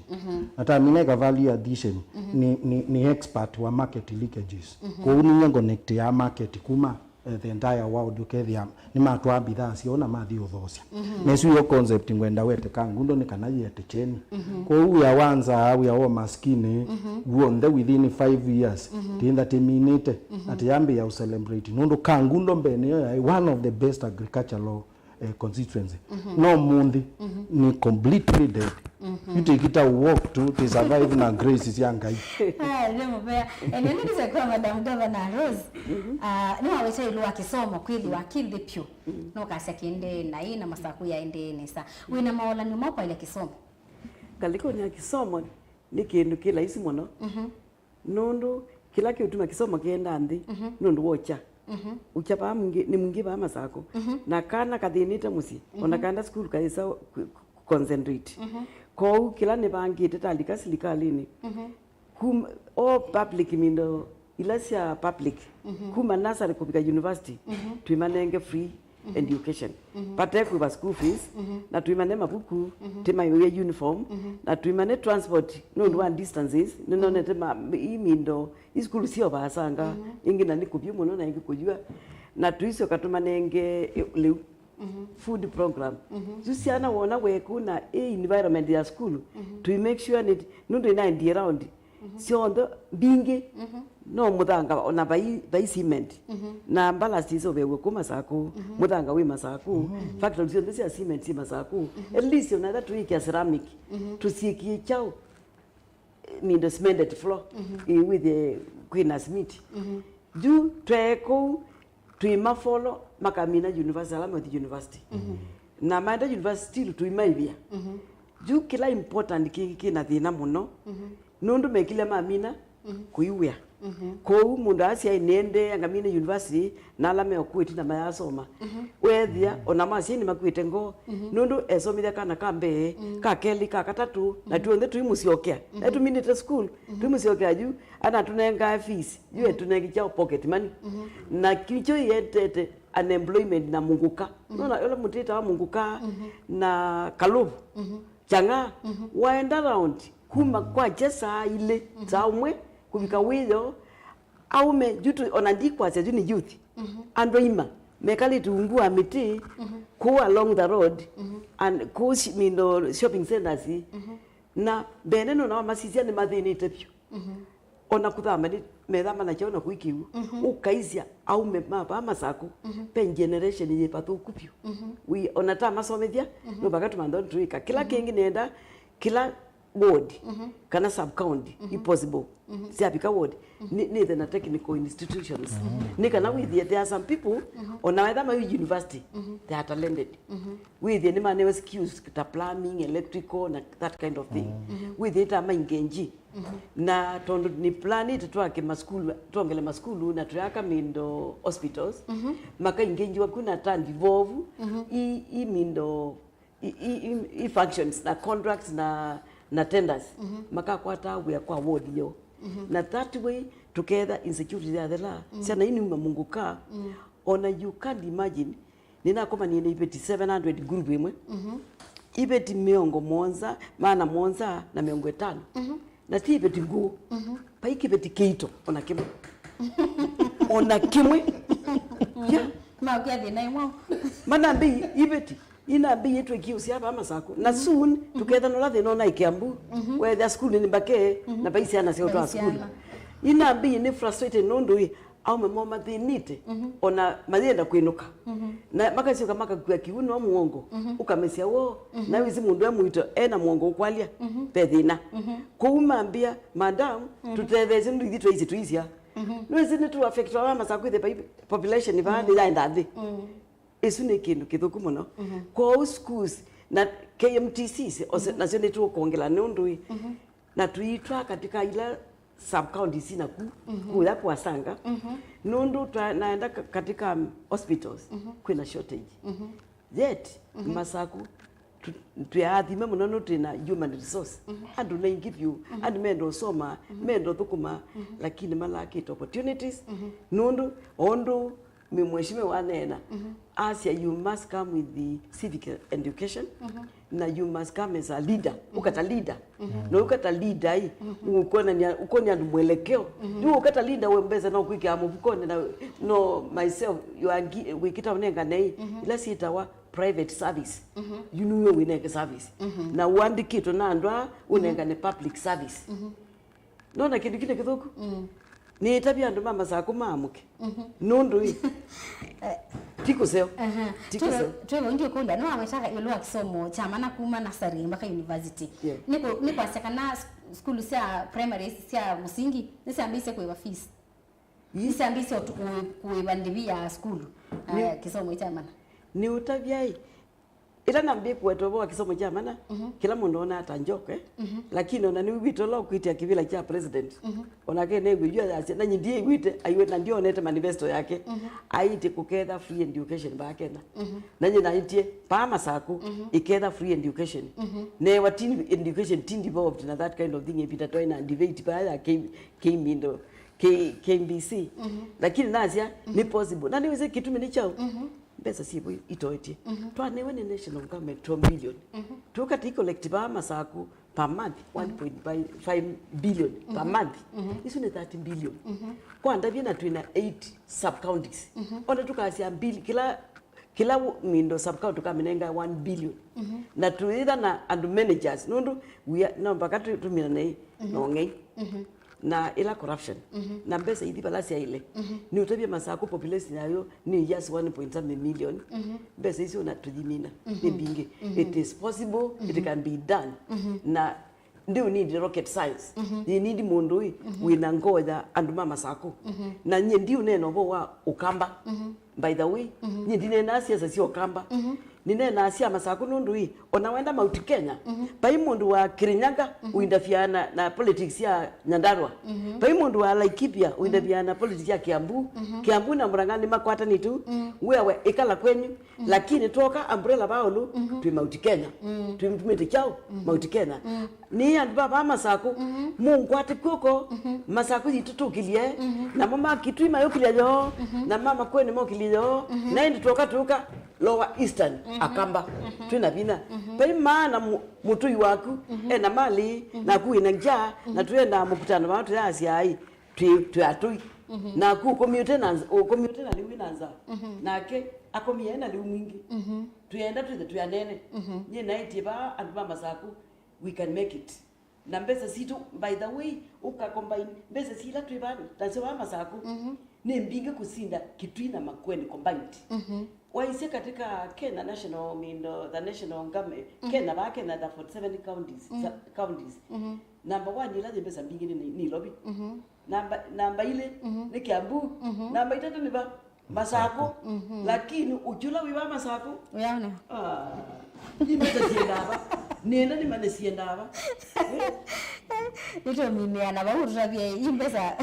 Na tamina ĩka value addition nĩ, nĩ, nĩ expert wa market leakages. Kwoou nĩnyie ngũconnect ya market kuma, eh, the entire world, ũkethĩa nĩmatwaa mbithaa syoo na mathi ũthoosya. Na ĩsu yo concept ngwenda wete Kangundo nĩ kana yĩete kyeni. Kwoou wĩa wa nzaa, wĩa wa maskini, w'onthe within five years, tĩntha tĩminĩte, na tĩyambĩĩa ũcelebrate. Nũndũ Kangundo mbee nĩyo yaĩ one of the best agricultural, eh, constituency. No mũnthĩ nĩ completely dead. You take it a walk to, to survive na grace sya Ngai. Ah, nĩ mũvea. Eh, nĩ nĩkĩsakwa Madam Governor Rose. Ah, nĩ waweta ĩlũ wa kĩsomo kwĩthĩwa kĩnthĩ pyũ. No kasya kĩendee naĩ na Masaku yaendee nesa. Wĩna maolanio ma kwaĩlya kĩsomo? Ngalĩkonĩ ya kĩsomo nĩ kĩndũ kĩ laisi mũno. Nũndũ kĩla kĩũtuma kĩsomo kĩenda nthĩ, nũndũ wa ũkya. Ũkya vaa mwingĩ, nĩ mwingĩ vaa Masakũ. Na kana kathĩnĩte mũsyĩ, ona kaenda sukulu kaĩsa kũ-, kũ-, concentrate. Kwoou kĩla nĩvangĩte talika silikalĩnĩ, kuma, all public mindo ila sya public, kuma nursery kũvika university, twĩmanenge free education. Vate kwĩva school fees, na twĩmane mavuku, tĩmaĩwe uniform, na twĩmane transport, nũndũ wa distances, nĩnonete ma-, ii mindo, ii sukulu syovaasanga, ĩngĩ na nĩ kũvyũ mũno, na ĩngĩ kũyua, na tũisyoka tũmanenge lĩu food program. Yu syana wona weku na ĩ environment ya sukulu, tũi make sure nĩ, nũndũ ĩnaendie round, syonthe mbingĩ, no mũthanga, ona vai, vai cement. Na ballast iseũvĩaw'a kũ Masakũ, mũthanga wĩ Masakũ, factory syonthe sya cement syĩ Masakũ. At least ona ĩla tũĩkĩa ceramic, tũsiĩkie kyaũ, eh, mindo cemented floor, ĩ, wĩthĩe kwĩna simiti. Yu twee kũu, twĩ mafolo makamina university, ala mathi university. Na maenda university still tũimaĩvĩa. Yu kĩla important kĩngĩ kĩna thĩna mũno, nũndũ mekile mamina kũiwĩa. Kwoou mũndũ asyaĩ nĩendee angamine university, na ala meokuĩti na mayasoma. Weethĩa, ona masyai nĩmakuĩte ngoo, nũndũ esomethya kana ka mbee, ka kelĩ, ka katatũ, na tw'onthe tũimũsyokea. Na tũminĩte school, tũimũsyokea yu, anatũnengae fees, yu etũnengi kyaũ pocket money. Na kĩkyo ietete unemployment na mũngũka. Nona ũla mũtĩta wa mũngũka na kalũvu, kyang'a, waenda round, kuma kwakya saa ilĩ, saa ũmwe, kũvika wĩoo, aũme, yu tũ-, ona ndikwasya yu nĩ youth. Andũ aima, mekalĩte ungu wa mĩtĩ, kũu along the road, and kũu shi-, mindo shopping centers. Na mbene nona wamasisya nĩmathĩnĩte vyũ. Ona kũthama nĩ methama na kyaũ na kũikĩw'ũ. Ũkaisya aũme ma vaa Masakũ, ve generation yĩ vathũku vyũ. Wi-, ona ta masomethya, no vaka tũmantha ũndũ twĩka. Kĩla kĩngĩ nĩenda, kĩla ward, kana sub county, if possible, syavika ward, nĩ, nĩthe na technical institutions. Nĩ kana wĩthĩe, there are some people, ona wetha mai university, they are talented. Wĩthĩe nĩmanewe skills ta plumbing, electrical, na that kind of thing. Wĩthĩe ta maingenji. Na tondũ nĩ planĩte twake masukulu, twongele masukulu na tũyaka mindo hospitals, makaingenjiwa ku na ta ndivovu, i, i mindo i, i, i, i functions na contracts na, na tenders, makakwataa wĩa kwa ward yoo. Na that way, tũketha insecurity yathela, syana ii niuma mũngũka, ona you can't imagine, nĩnakomanie na iveti seven hundred group ĩmwe, iveti mĩongo mũonza, maana mũonza na mĩongo ĩtano. Na ti iveti ngũũ. Vai kĩveti kĩito, ona kĩmwe. Ona kĩmwe. Yeah. Maũkĩa thĩna ĩmwe. Manambĩi iveti. Inambĩie twĩkie ũsyaa vaa Masakũ. Na soon, tũkethana ũla thĩna ũnaĩ Kiambu. Wethĩa sukulu nĩ mbake, na vai syana sya ũtwaa sukulu. Inambĩie nĩ frustrated nũndũ ĩ, aũme moo mathĩnĩte, mhm, ona mayenda kwĩnũka. Mhm. Na makasyoka makakua kĩw'ũ no mũongo, mhm, ũkamesya woo, mhm, na wĩsĩ mũndũ e mũito ena mũongo ũkwalya, mhm, ve thĩna. Mhm. Kwoou mambĩa, "Madam, mhm, tũtetheesye nũndũ ithyĩ twaisye tũisya." Mhm. Nĩwĩsĩ nĩtũ affectwa wa Masakũ ĩthe population vaa, mhm, nĩyaenda nthĩ. Mhm. Ĩsu nĩ kĩndũ kĩthũku mũno. Mhm. Kwoou schools na K M T Cs, ose-, mhm, nasyo nĩtũkwongela nũndũ ĩ, mhm, na tũitwaa katika ila sub-counties naku, mhm, kuya kwasanga, mhm, nũndũ twa-, naenda ka-, katika, um, hospitals, mhm, kwĩna shortage. Mhm. Yet, mhm, Masakũ, tu-, twĩathime mũno nũndũ twĩna human resource. Mhm. Andũ naingĩ vyũ, mhm, andũ menda ũsoma, mhm, menda ũthũkũma, mhm, lakini malakĩte opportunities, mhm, nũndũ o ũndũ Mheshimiwa waneena, mhm, asya, "You must come with the civic education, mhm, na you must come as a leader." Mhm. Ũkata leader. Mhm. Na ũkata leader ĩ, mhm, ũkonania, ũkonia andũ mwelekeo. Mhm. Nĩ ũkata leader we mbesa no kwĩkĩa mũvukonĩ na no myself, you are gi-, wĩkĩta ũnengane ĩ, mhm, ila syĩtawa private service. Mhm. Yu nĩwe wĩnenge service. Mhm. Na ũandĩkĩtwe na andũ aa, mhm, ũnengane public service. Mhm. Nona kĩndũ kĩu nĩ kĩthũku? Mm. Nĩtavya andũ ma Masakũ maamũke. Mhm. Nũndũ ĩ, ti kũseo. Aha. Ti kũseo. Twĩvo, twĩvo ĩngĩ ũkũlya, nĩwawetaga ĩũlũ wa kĩsomo kya mana kuma nasarĩ mpaka university. Yeah. Nĩ kũ-, nĩ kwasya kana s-, sukulu sya primary sya mũsingi nĩsyambĩĩsye kũĩva fees? Ii. Nĩsyambĩĩsye ũtu-, kũĩ-, kũĩva ndĩvi ya sukulu, nĩ, ah, kĩsomo kya mana? Nĩũtavya ĩ, ĩla nambĩĩe kũweta ũvoo wa kĩsomo kya mana, mhm, kĩla mũndũ onaa ta joke, eh? Mhm. Lakini ona nĩwĩw'ĩte ũla ũkwĩtĩa kĩvĩla kya president. Mhm. Onake nĩw'ĩw'a yu ayasya, na nyie ndiĩw'ĩte, aiwe na ndionete manifesto yake. Mhm. Aĩtye kũketha free education vaa Kenya. Mhm. Na nyie naĩtye, vaa Masakũ, mhm, ĩketha free education. Mhm. Newa teen education, teen devolved na that kind of thing, ĩvinda twaĩ na debate vaa ya K-, K-Mindo, K-, K B C. Mhm. Lakini nasya, mhm, nĩ possible. Na nĩwĩsĩ kĩtumi nĩ kyaũ? Mhm. Mbesa syĩvo itoetye. Mhm. Twanewe nĩ national government twelve billion. Mhm. Tũka tũi collect vaa Masakũ per month, mhm, one point five billion per, mhm, month. Mhm. Isu nĩ thirty billion. Mhm. Kwa ndavye na twĩna eight sub counties. Mhm. Ona tũkasya mbili, kĩla, kĩla w-, mindo sub county tũkamĩnenga one billion. Mhm. Na twĩtha na andũ managers, nũndũ we are, no mpaka tũ-, tũminane, mhm, na ũng'ei. Mhm. Na ĩla corruption, mhm, na mbesa ithi vala syaĩle. Mhm. Nĩũtavye Masakũ population yayo nĩ just one point something million. Mhm. Mbesa isu ona tũyimina, mhm, nĩ mbingĩ. Mhm. It is possible, it, mhm, can be done. Mhm. Na ndiũ need rocket science. Mhm. You need mũndũ ĩ, mhm, wĩna ngoo ya andũ ma Masakũ. Mhm. Na nyie ndiũneena ũvoo wa Ũkamba. Mhm. By the way, mhm, nyie ndineenaa siasa sya Ũkamba. Mhm. Nineenaa sya Masakũ nũndũ ĩ, ona wenda Mount Kenya, mhm, vai mũndũ wa Kirinyaga, mhm, ũindaviaa na, na politics ya Nyandarua. Mhm. Vai mũndũ wa Laikipia, mhm, ũindaviaa na politics ya Kiambu. Mhm. Kiambu na Murang'a nĩmakwatanĩte, mhm, wĩawe ĩkala kwenyu. Mhm. Lakini twoka umbrella vaũlũ, mhm, twĩ Mount Kenya. Mhm. Twĩ, tumĩte kyaũ? Mhm. Mount Kenya. Mhm. Nĩ andũ va vaa Masakũ, mhm, mũngwate kw'oko, mhm, Masakũ yitũ tũkĩlye, mhm, namo ma Kitui mayũkĩlya yoo, mhm, na ma Makueni mokĩlye yoo, mhm, na ĩndĩ twoka tũka Lower Eastern, mhm, Akamba, mhm, twĩ na vinya. Mhm. Vai maana mu-, mũtũi waku, mhm, ena mali, mhm, naku wĩna ngya, na, mhm, tũendaa mũkutano vaa tũyasya ai, twĩ, twĩ atũi. Mhm. Naku ũkomie ũte na nza-, ũkomie ũte na lĩu wĩ na nzaa. Mhm. Nake akomie ena lĩu mwingĩ. Mhm. Twĩenda twĩthe twĩ anene. Mhm. Nyie naĩtye vaa andũ ma Masakũ, we can make it. Na mbesa sitũ, by the way, ũka combine mbesa sila twĩ vaa, nasyo vaa Masakũ, mhm, nĩ mbingĩ kũsinda Kitui na Makueni combined. Mhm. Waisye katika Kenya national, mindo, the national government, mhm, Kenya vaa Kenya, the forty-seven counties, mhm, sa-, counties. Mhm. Number one ila yĩ mbesa mbingĩ nĩ Nai-, Nairobi. Mhm. Namba, namba ilĩ, mhm, nĩ Kiambu. Mhm. Namba itatũ nĩ va? Masakũ. Mhm. Lakini ũkyũla wĩ va Masakũ? Ũyaona. Ah, nĩ mbesa siendaa va? Nĩenda nĩmane siendaa va? Eh? Nĩtũminĩana vau tũtavye i mbesa.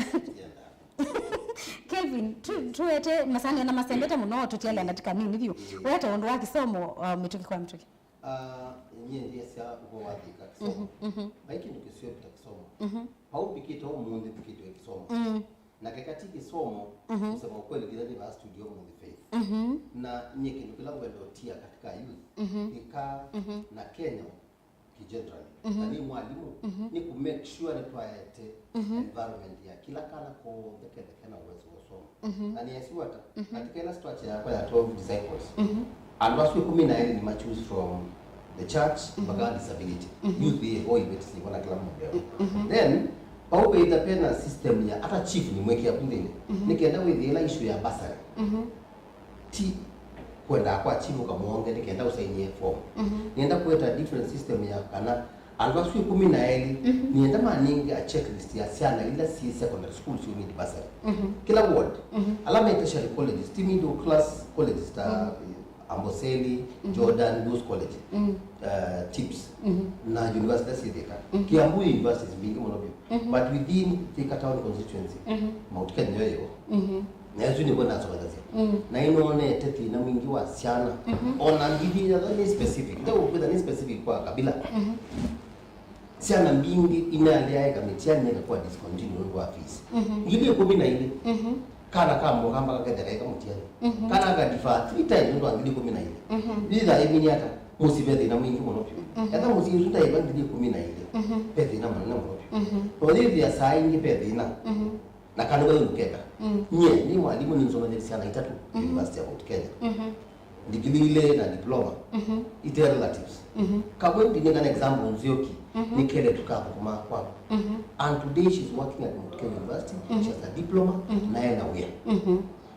Kevin, tu-, tuete masani na masembete mũno, tũtialea ndatika nini vyũ. Mm. Wete ũndũ wa kĩsomo, uh, mĩtũkĩ kwa mĩtũkĩ. Ah, nyie ndiasya ũvoo wa thika kĩsomo. Mhm, mhm. Vai kĩndũ kĩseo ta kĩsomo. Mhm. Vau mbikĩte ũmũnthĩ mbikĩte kĩsomo. Mm. Na keka ti kĩsomo, mhm, kusema ukweli, nginya nĩ vaa studio ũmũnthĩ Faith. Mhm. Na nyie kĩndũ kĩla ngwenda ũtia katika youth, mhm, thika, mhm, na Kenya kigenerally. Mhm. Na nĩ mwalimu, mhm, nĩ ku make sure nĩtwaete, mhm, environment ya kila kana konthe ketheke na uwezo wa ũsoma. Mhm. Na nĩasiwa ta, mhm, katika ĩla statue yakwa ya twelve disciples, mhm, andũ asu ĩkũmi na elĩ nĩ ma choose from the church, mhm, mpaka disability. Mhm. Youth ĩ, all events nĩ vona kila mũndũ eo. Mhm. Then, Vau vethĩwa vena system ya, ata chief nĩmwĩkĩa ku nthĩnĩ, nĩ kenda wĩthĩe ĩla issue ya bursary. Ti kwendaa kwa chief ũkamwonge nĩ kenda ũsainie form. Nĩenda kũeta different system ya kana andũ asu ĩkũmi na elĩ, nĩenda manenge a checklist ya syana ila syĩ secondary school syũ need bursary. Kĩla ward, ala me tertiary colleges, ti middle class colleges ta Amboseli, Jordan, those colleges, uh, tips, na university syĩ Thika. Kiambu universities mbingĩ mũno vyũ. But within Thika town constituency, Mount Kenya yo yĩvo. Na ĩsu nĩvo nasomanasya. Na ĩnonete thĩna mwingĩ wa syana. Ona ngili ĩtatũ nĩ specific. Ndeũkwĩtha nĩ specific kwa kabila. Syana mbingĩ inaleaĩka mĩtiani ĩkakuwa discontinue nũndũ wa fees. Ngili ĩkũmi na ilĩ. Kana ka mũkamba kakethĩa kaĩka mũtiani. Kana aka defer three times nũndũ wa ngili ĩkũmi na ilĩ. Yĩtha ĩmini ata? Mũsyĩ ve thĩna mwingĩ mũno vyũ. Etha mũsyĩ ũsu ndaĩva ngili ĩkũmi na ilĩ, ve thĩna mũnene mũno vyũ. Noyĩthĩa saa ingĩ ve thĩna. Na kana we ũkeka. Nyie nĩ mwalimũ, nĩnsomethe syana itatũ University ya Mount Kenya. Ndigili ilĩ na diploma. Ite relatives. Kamwe ndinengane example nzioki, nĩ keletu kathũkũmaa kwaku. And today she's working at Mount Kenya University. She has a diploma, na ena wĩa.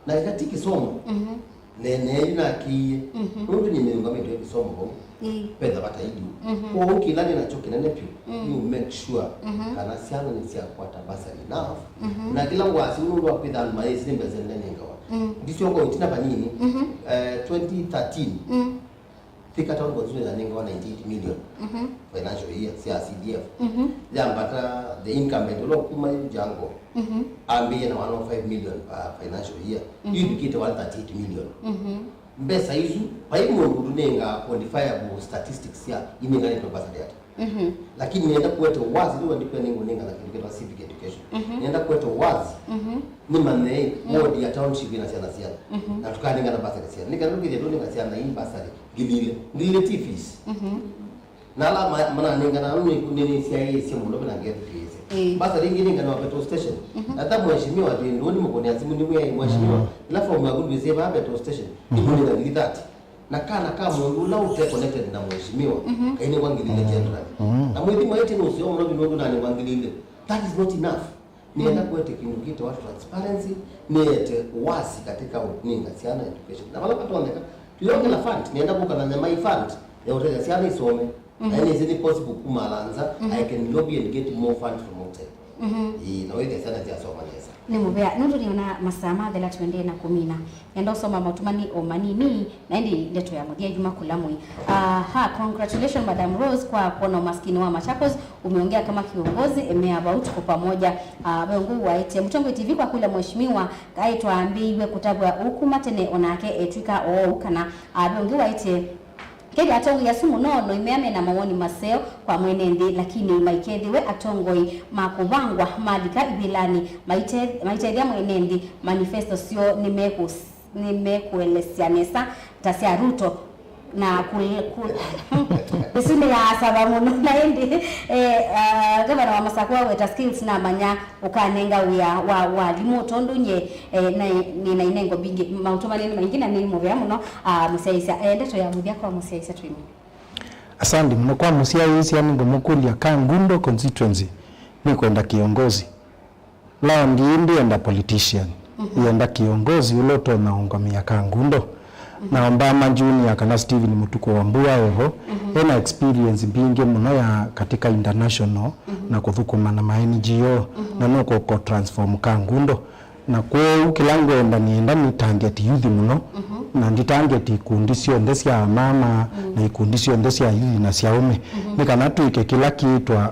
Na ĩkati kĩsomo, neeneeyu nakĩie, nũndũ nĩmeũngamĩtwe kĩsomo vau, petha vata idiu. Kwoou kĩla nĩ nakyo kĩnene vyũ, nĩ make sure kana syana nĩsyakwata bursary enough. Na kĩla ngwasi nũndũ wa kwĩtha andũ mayĩsĩ nĩ mbesa nĩnenengawa. Ndisyoka ĩtina vanini, eh, twenty thirteen, Thika Town Constituency yanengawa ninety-eight million financial year sya C D F. Yambata the incumbent ũla ũkuma yu Jango, ambĩie na one oh five million per financial year. Yu ĩvikĩte one thirty-eight million. Mbesa isu, vai mũndũ ũtũnengaa quantifiable statistics sya inenganĩtwe bursary ata. Lakini nĩenda kũete wazi, rĩu andĩkwĩa nĩngũnengana kĩndũ kĩtawa civic education. Nĩenda kũete wazi, nĩmanye ward ya township ĩna syana syana. Na tũkanengana bursary syana. Nĩ kana ndũkĩthĩa tũnenga syana ii bursary ngili ilĩ. Ngili ilĩ ti fees. Na ala ma-, mananengana, nĩ, nĩ, nĩsyaĩĩsye mũno, na ngethukĩĩsye. Ĩĩ. Bursary ĩngĩ nĩnganwa petrol station. Na ta mheshimiwa, atĩ ndũni mũkũnĩa simu, nĩ mwĩai mheshimiwa. Ĩla form yaku ndwĩsĩ vaa petrol station, nĩmũnenga ngili thirty. Na kana ka mũndũ ũla ũte connected na mheshimiwa, kainengwa ngili ilĩ generally. Na mwĩthi mwaĩtye nũseo mũno, nũndũ nanengwa ngili ilĩ. That is not enough. Nĩenda kũete kĩndũ kĩtawa transparency, nĩete wazi katika ũnenga syana education. Na vala vatonyeka, tũyongela fund, nĩenda kũka na nyama ĩ fund ya ũtethya syana isome. Na nĩsĩ nĩ possible kumala nza, I can lobby and get more fund from outside. Ĩĩ, na wĩthĩa syana syasoma nesa. Nĩ mũvea, nũndũ nĩona masaa mathela tũendee na kũmina. Nenda ũsoma maũtũmani o manini, na ĩndĩ ndeto ya mũthya yuma kũla mũi. Aha, congratulations Madam Rose kwa kuona umaskini wa Machakos umeongea kama kiongozi, emea vau tuko pamoja. Ah, ve ũngĩ waĩtye, Mũtongoi T V kwa kũlya mheshimiwa, kaĩ twaambĩĩiwe kũtavw'a ũkuma tene onake etw'ĩka oou kana, ah, ve ũngĩ waĩtye, kethĩa atongoi asu mũno no imea mena mawoni maseo kwa mwene nthĩ, lakini maikethĩwe atongoi ma kũvangwa malika ivĩlanĩ maite-, maitethya mwene nthĩ, manifesto syoo nĩmekũs-, nĩmekũelesya nesa ta sya Ruto na kũ-, kũ-, ĩsu nĩ ya asava mũno. Na ĩndĩ, eh, ah, ngavana wa Masakũ aweta skills namanya ũkanenga wĩa wa walimũ, tondũ nye, eh, na, nĩ na inengo mbingĩ, maũtũmani nĩ maingĩ na nĩ mũvea mũno, ah, mũsyaĩĩsya. Eh, ndeto ya mũthya kwa mũsyaĩĩsya twĩmwe. Asante mũno. Kwa mũsyaĩĩsya, nĩngũmũkũlya, Kangundo constituency nĩkwenda kĩongozi. Laondi ĩĩ ndĩenda politician, yenda kĩongozi ũla ũtonya ũngamĩa Kangundo. Na Obama Junior kana Stephen Mũtuku wa Mbua evo, ena experience mbingĩ mũno ya katika international na kũthũkũma na ma N G O, na nũkũko transform Kangundo. Na kwoou kĩla ngwenda, nĩenda nĩ target youth mũno, na ndi target ikundi syonthe sya mama na ikundi syonthe sya youth na sya ũme, nĩ kana twĩke kĩla kĩĩtwa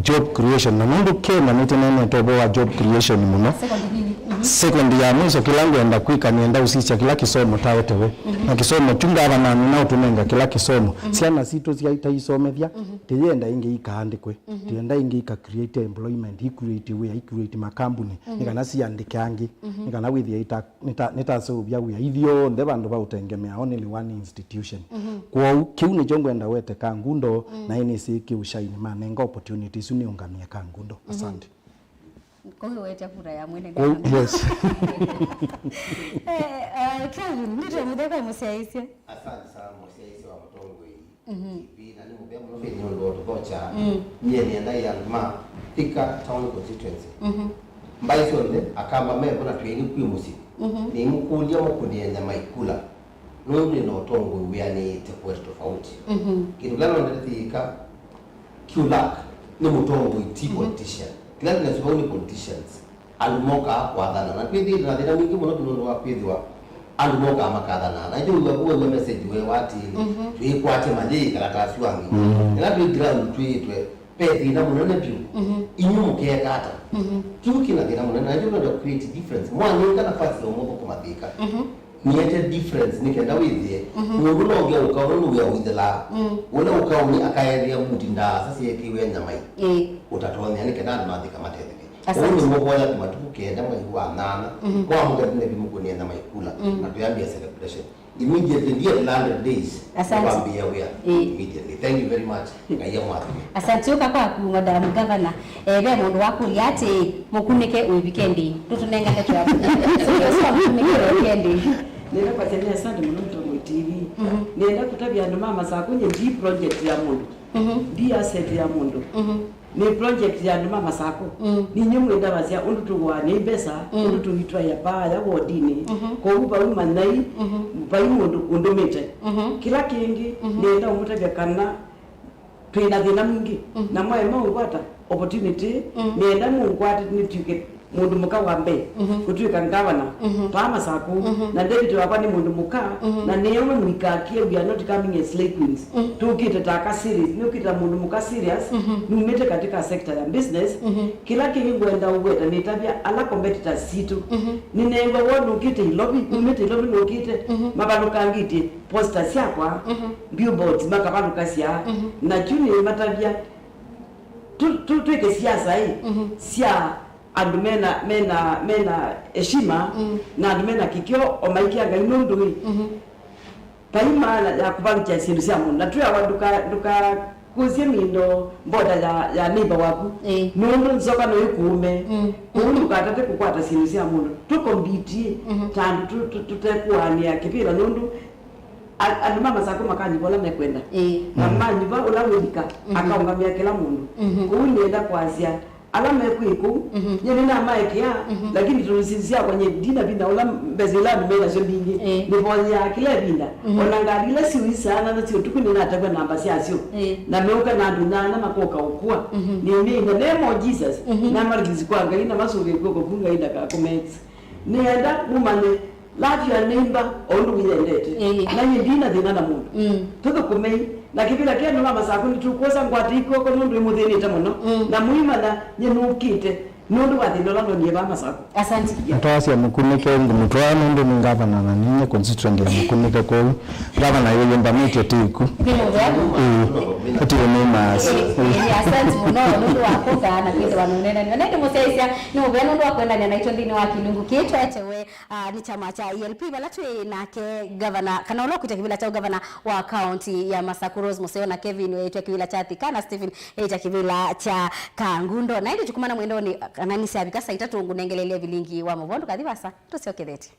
job creation. Na nũndũ Kenya nĩtũneenete ũvoo wa job creation mũno. Second nini? Second ya mwiso, kĩla ngwenda kwĩka, nĩenda ũsisya kĩla kĩsomo taetewe. Na kĩsomo kyu ngavana nĩna ũtũnenga kĩla kĩsomo. Syana sitũ sya itaisomethya, tĩyenda ingĩ ikaandĩkwe. Tĩyenda ingĩ ika create employment, i create wĩa, i create makambuni, nĩ kana siandĩke angĩ, nĩ kana wĩthĩe ita-, nĩta-, nĩtaseũvya wĩa ithyonthe vandũ va ũtengemea only one institution. Kwoou kĩu nĩkyo ngwenda wete Kangundo, na ĩnĩsĩ kĩũshainĩ manenga opportunity isu nĩũngamie Kangundo. Asante. Kũu wete kura ya mwene. Kũu, yes. Eh, eh, Kelvin, nĩtwe mũtheka mũsyaĩĩsya. Asante sana mũsyaĩĩsya wa mũtongoi. Mhm. T P, na nĩ mũvea mũno Faith nĩ ũndũ wa ũtũthokya. Mm. Nyie nĩenda ĩ andũ ma Thika Town Constituency. Mhm. Mbaĩ syonthe, Akamba me vo na twĩ nĩ kwĩ mũsyĩ. Mhm. Nĩmũkũlya mũkũnĩe nyama ikula. Nũndũ nĩ na ũtongoi wĩanĩĩte kũete tofauti. Mhm. Kĩndũ kĩla nondete Thika, Q-Lack nĩ mũtongoi, ti politician. Kĩla kĩnasĩ vau nĩ politicians. Andũ mokaa kwathana. Na twĩthĩĩtwe na thĩna mwingĩ mũno nũndũ wa kwĩthĩwa andũ mokaa makathana. Na ĩndĩ wĩw'a kũwew'a message weewa atĩĩ, twĩkwatye mayĩĩ kalatasi wa ngima. Ĩla twĩ ground twĩĩtwe, ve thĩna mũnene vyũ. Inyuĩ mũkeeka ata? Kĩu kĩna thĩna mũnene. Na ĩndĩ nũndũ create difference. Mwanenga nafasi ya mũthũkũma Thika. Nĩete difference nĩ kenda wĩthĩe mũndũ ũla ũngĩ aũka ũla nũwĩa ũithĩlaa. Ũla ũka ũnĩ akaethĩa muti ndaasa syeekĩiwe nyamai. Ĩĩ. Ũtatonyea nĩ kenda andũ ma Thika matetheke. Asante. Ũu nĩ mũvoya tu matukũ kenda mwei wa nyanya. Kwa mũka tene vimũkũnĩa nyama ikula. Na tuyambia celebration. Immediately, ndiye hundred days. Asante. Kwambia wĩa. Ĩĩ. Immediately. Thank you very much. Ngai amwathime. Asante ũka kwaku, Madam Governor. Eh, ve mũndũ wakũlya atĩ, mũkunĩke ũivike ndĩĩ? Tũtũnengane twaku. Sio, sio mũkunĩke ũivike ndĩĩ? Nenda kwasya nĩ asante mũno Mtongo T V. Nenda kũtavya andũ ma Masakũ nye ndi project ya mũndũ. Ndi asset ya mũndũ. Nĩ project ya andũ ma Masakũ. Ninyi mwĩndavasya ũndũ tũwaa nĩ mbesa, ũndũ tũitwaĩa paa ya wodinĩ. Kwoou vau manyai, vai mũndũ ũndũmĩte. Kĩla kĩngĩ, nenda ũmũtavya kana twĩ na thĩna mwingĩ. Na mwaema ũngwata opportunity, nĩenda mũngwate nĩtw'ĩke mũndũ mũka wa mbee kũtw'ĩka ngavana paa Masakũ. Na David wakwa nĩ mũndũ mũka, na nĩewe mũikakie, we are not coming as slay queens. Tũkĩte ta aka serious, nĩũkĩte ta mũndũ mũka serious, numĩte katika sector ya business. Kĩla kĩngĩ ngwenda ũweta nĩtavya ala competitors sitũ. Nĩneew'a woo nũkĩte Ilovi, numĩte Ilovi nũkĩte, mavalũkangĩtye poster syakwa, billboards makavalũkasya, na kyu nĩmatavya tu- tu- twĩke siasa ĩ, sya andũ mena, mena, mena heshima, na andũ mena kĩkyo, o maikĩa Ngai nũndũ ĩ, vai maana ya kũvalũkya syĩndũ sya mũndũ. Na twĩawa ndũka- ndũkakũsye mĩndo mboda ya, ya neighbor waku, nũndũ nzoka no ĩkũũme. Kwoou ndũkatate kũkwata syĩndũ sya mũndũ. Tũkombitie ta andũ tũ- tũ- tũtekũanĩa kĩvĩla nũndũ A- andũ ma Masakũ makanyuva ũla mekwenda. Ĩĩ. Na manyuva ũla wĩvika, akaũngamĩa kĩla mũndũ. Kũu nĩenda kwasya ala mekwĩ kũu, nye nĩnamaekea, lakini tondũ syĩndũ syakwa nye ndina vinya ũla mbesa ila andũ menasyo mbingĩ. Ĩĩ. Nĩvoyeaa kĩla ĩvinda. Ona ngali ila siũisaana nasyo ũtukũ nĩnatavw'a namba syasyo. Ĩĩ. Na meũka na andũ nyanya makũka ũkua. Nĩmĩina, name of Jesus. Namarilizi kwa Ngai na masũvĩe kw'oko ku Ngai ndakakũmekisi. Nĩenda mũmanye Love your neighbor o ũndũ wĩyendete. Ĩĩ. Na nyie ndina thĩna na mũndũ. Mm. Tũthũkũmei. Na kĩvĩla kĩa andũ ma Masakũ nĩtũkwosa ngwate ikw'oko nũndũ ĩmũthĩnĩte mũno. Mm. Na mũimanya nyie nũkĩte nũndũ wa thĩna ũla ndonie vaa Masakũ. Asante. Atwasya mũkunĩke ngũmũtwaa nũndũ nĩ ngavana na ninyie constituent ya mũkunĩke kwoou. Ngavana yũyũmbanĩtye tĩku. Nĩ mũvea. Ĩĩ. Atiwe nĩ maasi. Ĩĩ, ĩĩ, asante mũno nũndũ wa kũka na kwĩthĩwa nũnenaniwa. Na ĩndĩ mũsyaĩĩsya nĩ mũvea nũndũ wa kwendania naitũ nthĩnĩ wa kĩlungu kĩĩ twetewe. Ah, nĩ kyama kya E L P vala twĩ nake gavana, kana ũla ũkwĩte kĩvĩla kya gavana wa kaunti ya Masakũ, Rose Mũseo, na Kevin wĩtwe kĩvĩla kya Thika, na Stephen wĩtwe kĩvĩla kya Kangundo. Na ĩndĩ tũkumana mwendonĩ, kana nĩsyavika saa itatũ, ngũnengeleelye vilingi wa mũvoo, ndũkathi vasa, tũsyokethetye.